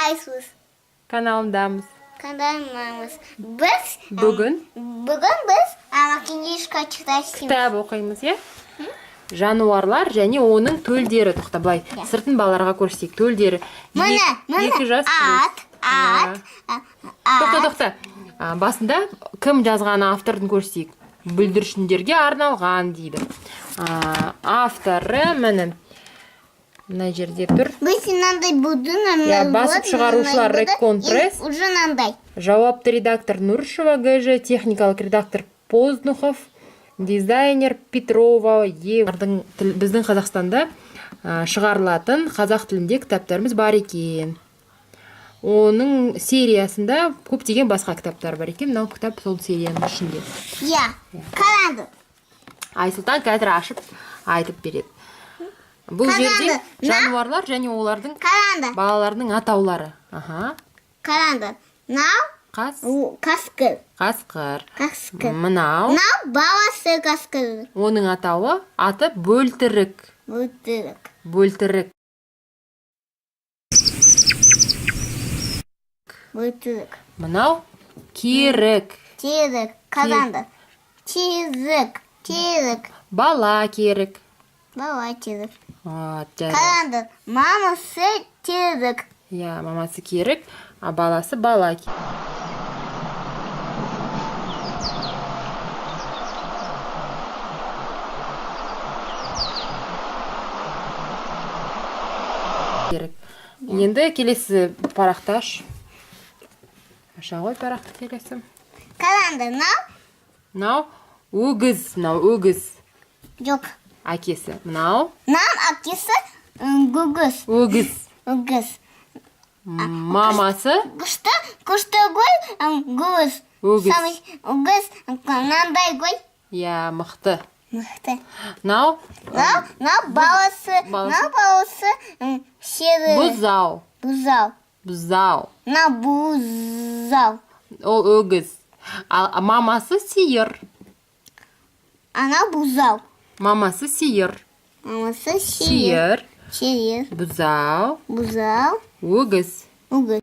Қалайсыз? Каналындамыз. Каналымыз. Біз Бүгін бүгін біз ана книжка читать. Кітап оқимыз, иә? Жануарлар және оның төлдері. Тоқта, былай Иә. Сыртын балаларға көрсетейік. Төлдері. Міне, міне. 2 жас Ат, плюс. ат, Иә. а- Тоқта, ат. тоқта. Басында кім жазған, автордың көрсетейік. Бүлдіршіндерге арналған дейді. Авторы міне мына жерде тұр. Біз мынандай буду, Иә, басып шығарушылар Рекон Пресс. Уже мынандай. Жауапты редактор Нұршева ГЖ, техникалық редактор Позднухов, дизайнер Петрова Е. Біздің Қазақстанда шығарылатын қазақ тілінде кітаптарымыз бар екен. Оның сериясында көптеген басқа кітаптар бар екен. Мынау кітап сол серияның ішінде. Иә. Қараңды. Айсұлтан қазір ашып айтып береді. Бұл Қараңды, жерде жануарлар және олардың Қараңды. балаларының атаулары. Аха. Қараңды. Мынау Қас, қасқыр. қасқыр. Қасқыр. Мынау Мынау баласы қасқыр. Оның атауы, аты бөлтірік. Бөлтірік. Бөлтірік. Бөлтірік. Мынау керік. Терік. Қараңды. Терік. Терік. Бала керік. Бала терік. Вот, жарайды. Қараңды. Мамасы терік. Иә, мамасы керік, а баласы бала. Керік. Енді келесі парақты аш. Аша ғой парақты келесі. Қараңды. Мынау Мынау өгіз, мынау өгіз. Жоқ. Әкесі. Мынау Мынау әкесі өгіз. Өгіз. Өгіз. Мамасы Күшті, күшті ғой, өгіз. Өгіз. Самый өгіз мынандай ғой. Иә, мықты. Мықты. Мынау Мынау, мынау баласы, Баласы. Мынау баласы сері. Бұзау. Бұзау. Бұзау. Мынау бұзау. Ол өгіз. Ал мамасы сиыр. Анау бұзау. Мамасы сиыр. Мамасы сиыр. Сиыр, Сиыр. Бұзау, Бұзау. Өгіз. Өгіз.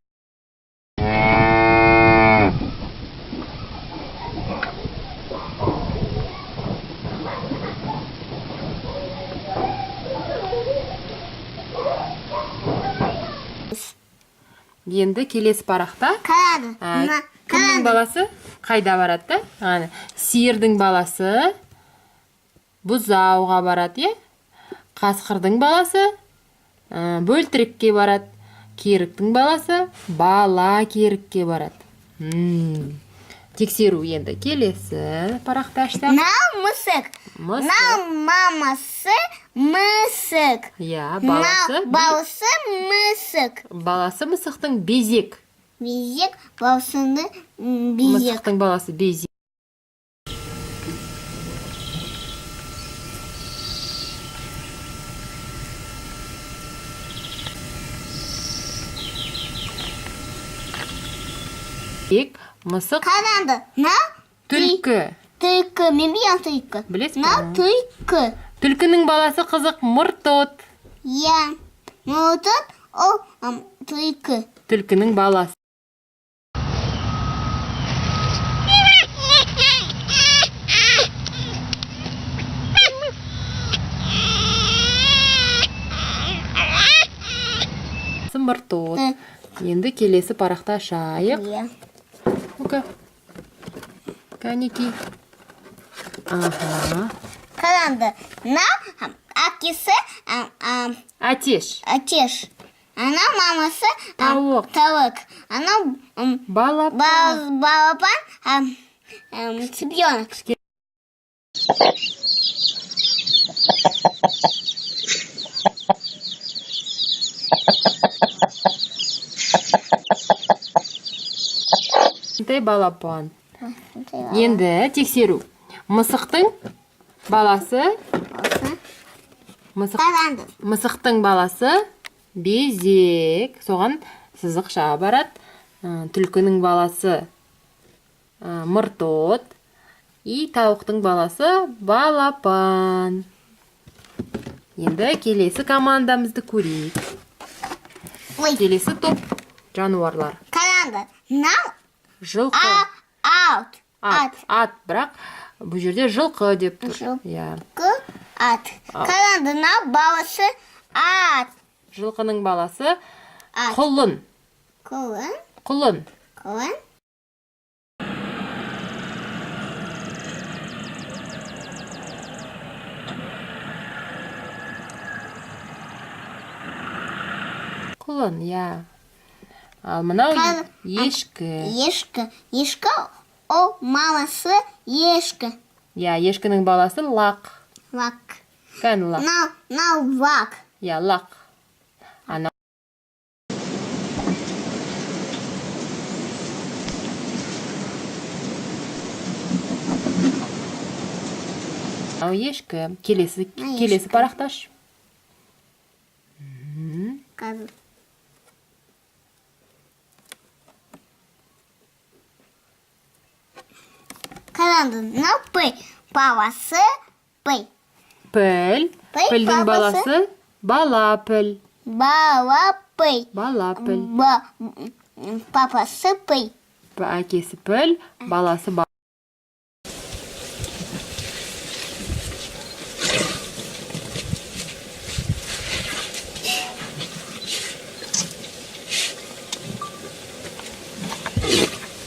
Енді келесі парақта Қарады. Мына кімнің қарады. Баласы қайда барады да? Ана, сиырдың баласы бұзауға барады, иә? Қасқырдың баласы бөлтірікке барады. Керіктің баласы бала керікке барады. Тексеру енді келесі парақты ашсақ. Мынау мысық. Мысық. Мынау мамасы мысық. Иә, баласы Мынау баласы мысық. Баласы мысықтың безек. Безек баласыны безек. Мысықтың баласы безек. Мысық Қараңды. Мынау түлкі. Түлкі. Мен білемін түлкі. Білесіз бе? Мынау түлкі. Түлкінің баласы қызық мұртот. Иә. Мұртот ол түлкі. Түлкінің баласы. Мұртот. Енді келесі парақты ашайық. Иә. Ну-ка. Кәнекей. Аха. Қараңды. Мынау әкесі Әтеш. Әтеш. Анау мамасы Тауық. Тауық. Анау Балапан. Балапан цыпленок. Кішкентай балапан. Енді тексеру. Мысықтың баласы мысық Қараңды. Мысықтың баласы безек. Соған сызықша барады. Түлкінің баласы мұртот. И тауықтың баласы балапан. Енді келесі командамызды көрейік. Ой. Келесі топ. Жануарлар. Қараңдар. Мынау Жылқы. Ат. Ат. Ат, бірақ бұл жерде жылқы деп тұр. Жылқы. Иә. Ат. Қараңдар, мынау баласы ат. Жылқының баласы Ат. құлын. Құлын. Құлын. Құлын. Құлын, иә. Ал мынау ешкі. Ешкі. Ешкі ол мамасы ешкі. Иә, ешкінің баласы лақ. Лақ. Кәні лақ. Мынау лақ. Иә, лақ. Анау ешкі. Келесі, Мынау келесі ешкі. парақты аш. Қазір. Қараңдар, мынау піл. Баласы піл. Піл. Піл, Пілдің баласы. баласы бала піл. Бала піл. Бала піл. Папасы піл. Әкесі піл, баласы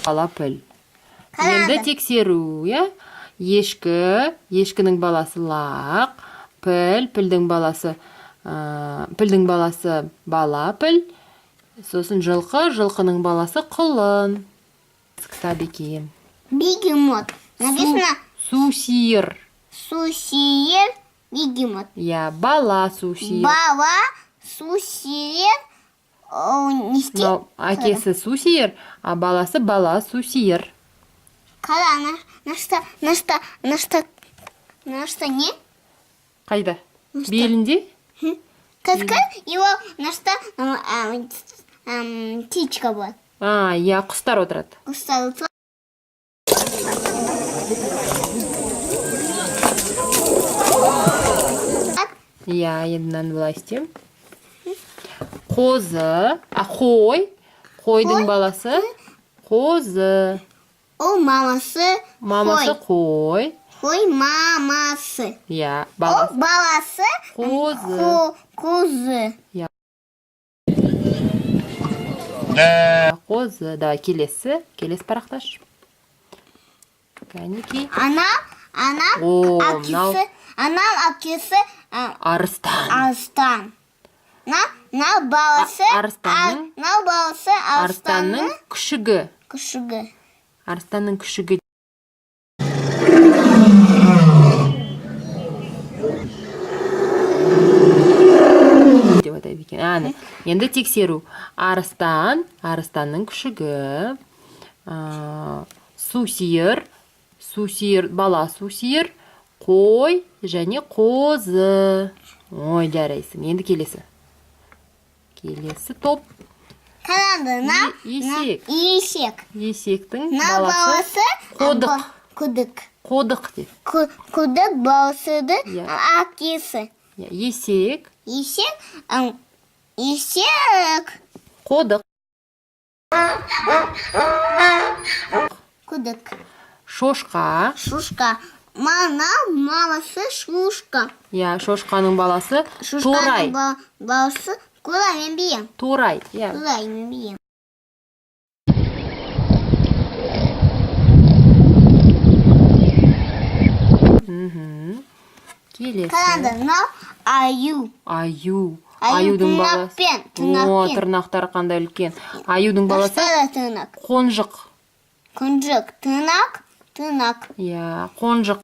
бала піл. Қараңдар. Енді тексеру, иә? Ешкі, ешкінің баласы лақ, піл, пілдің баласы, пілдің баласы бала піл, сосын жылқы, жылқының баласы құлын. Кітап екен. Бегемот. Написано Су сиыр. Сусиер бегемот. Иә, бала су сиыр. Бала сусиер не істейді? Мынау әкесі су сиыр, а баласы бала су сиыр. Қара, на что, на что, на что, на что не? Қайда? Белінде? Каскад его на что птичка была. А, иә, құстар отырады. Устал. Иә, енді мынаны былай істеймін. Қозы, а қой, қойдың Қой. баласы қозы. Ол мамасы Мамасы қой. қой. Қой мамасы. Иә, Ол баласы баласы қозы. Қозы. Иә. Қозы. Давай келесі, келесі парақты аш. Кәнекей. Ана, ана О, мынау әкесі, ана әкесі арыстан. арыстан. На, на баласы, Арыстанның- на баласы Арыстанның арыстанның күшігі. күшігі. Арыстанның күшігі. Деп атайды екен. Әне, енді тексеру. Арыстан, арыстанның күшігі. Су сиыр, су сиыр, бала су сиыр, қой және қозы. Ой, жарайсың. Енді келесі. Келесі топ. Қараңдар, на, Есек. на есек. Есектің На баласы баласы қодық. Күдік. Қодық деп. Күдік баласыды Иә. әкесі. Иә, есек, Есек, есек, қодық, күдік. Шошқа. Шушка. Мана мамасы шушка. Иә, шошқаның баласы торай. Шушканың баласы Торай мен бием. Торай, иә. Торай мен бием. Келесі. Қараңдар, мынау аю. Аю. Аю Аюдың баласы. тырнақпен, О, тырнақпен. тырнақтары қандай үлкен. Аюдың баласы Қашта тырнақ. қонжық. Күнжік, тырнақ, тырнақ. Иә, қонжық.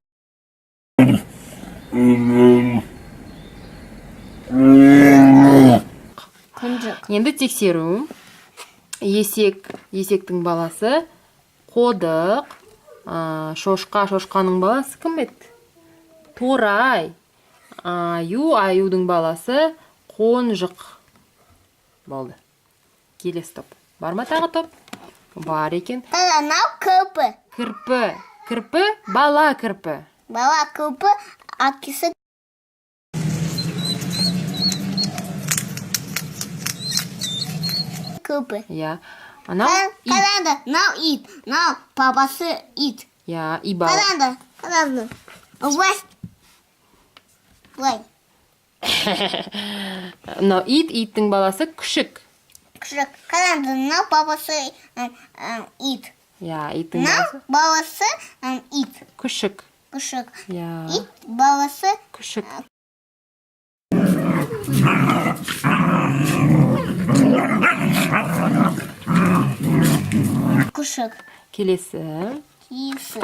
Күнжік. Енді тексеру. Есек, есектің баласы қодық. Шошқа, шошқаның баласы кім еді? Торай. Аю, аюдың баласы қонжық. Болды. Келесі топ. Бар ма тағы топ? Бар екен. Қара, мынау кірпі. Кірпі. Кірпі, бала кірпі. Бала кірпі әкесі Кірпі. Иә, анау ит. Қараңдар, мынау ит, мынау папасы ит. Иә, и бала. Қараңдар, қараңдар. Былай. Былай. Мынау ит, иттің баласы күшік. Күшік. Қараңдар, мынау папасы ит. Иә, иттің Мынау баласы баласы ит. күшік. Күшік. Иә, Ит баласы күшік. Күшік. Келесі. Киісі.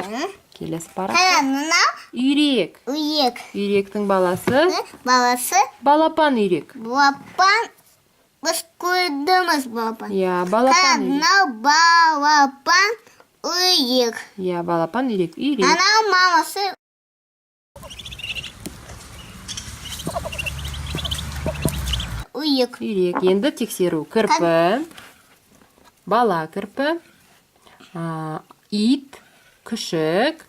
Келесі парақ. Қараңдар, мынау Үйрек. Үйрек. Үйректің баласы Баласы балапан үйрек. Балапан. Біз көрдіміз балапан. Иә, балапан Қараңдар, үйрек. мынау балапан үйрек. Иә, балапан үйрек, үйрек. Анау мамасы үйрек. Үйрек. Енді тексеру. Кірпі, бала кірпі, ит, күшік,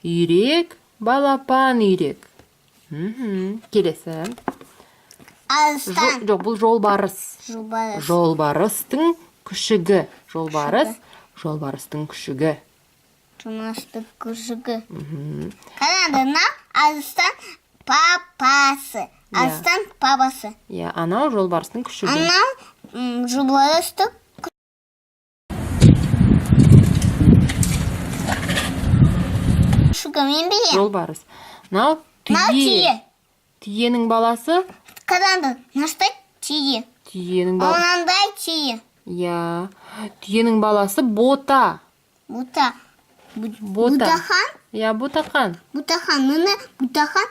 үйрек, балапан үйрек. Келесі. Арыстан. Жоқ, бұл жолбарыс. Жолбарыс. Жолбарыстың күшігі. Жолбарыс, жолбарыстың күшігі. Жолбарыстың күшігі. Қараңдар, мынау арыстан папасы. Иә. Арыстан папасы. Иә, анау жолбарыстың күшігі. Анау жолбарыстың күшігі, мен білемін. Жолбарыс. Мынау Мынау түйе. түйе. Түйенің баласы. Қараңдар, мынандай түйе. Түйенің баласы. Мынандай түйе. Иә. Түйенің баласы бота. Бута. Бота. Бутахан. Иә, ботақан. Бутахан. Міне Бутахан,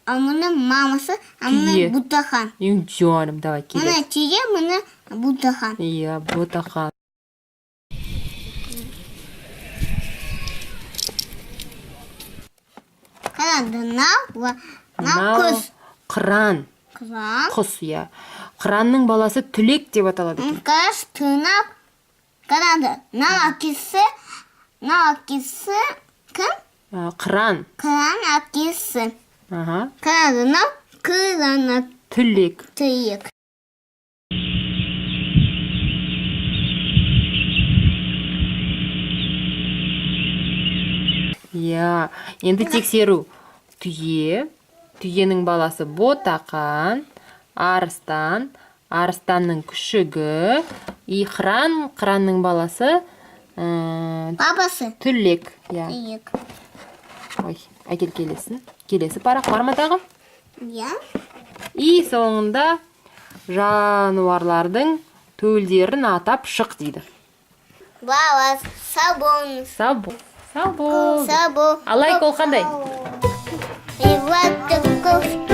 а міне мамасы, а міне Түйе. Бутахан. Жаным, давай Міне келесі. түйе, міне Бутахан. Иә, ботақан. Қараңдар, мынау мынау Мынау құс. қыран. Қыран. Құс, иә. Қыранның баласы түлек деп аталады екен. Қараш, тырнақ. Қараңдар, мынау әкесі, мынау әкесі кім? Қыран. Қыран әкесі. Аха. Қараңдар, мынау қыран. Түлек. Түлек. Иә. Енді тексеру. Түйе, түйенің баласы ботақан, арыстан, арыстанның күшігі, и қыран, қыранның баласы Папасы. түлек. Иә. Түлек. Ой, әкел келесін. Келесі парақ бар ма тағы? Иә. И соңында жануарлардың төлдерін атап шық дейді. Бала, сау болыңыз. Сау бол. Сау бол. Сау бол. А лайк ол қандай? И вот такой.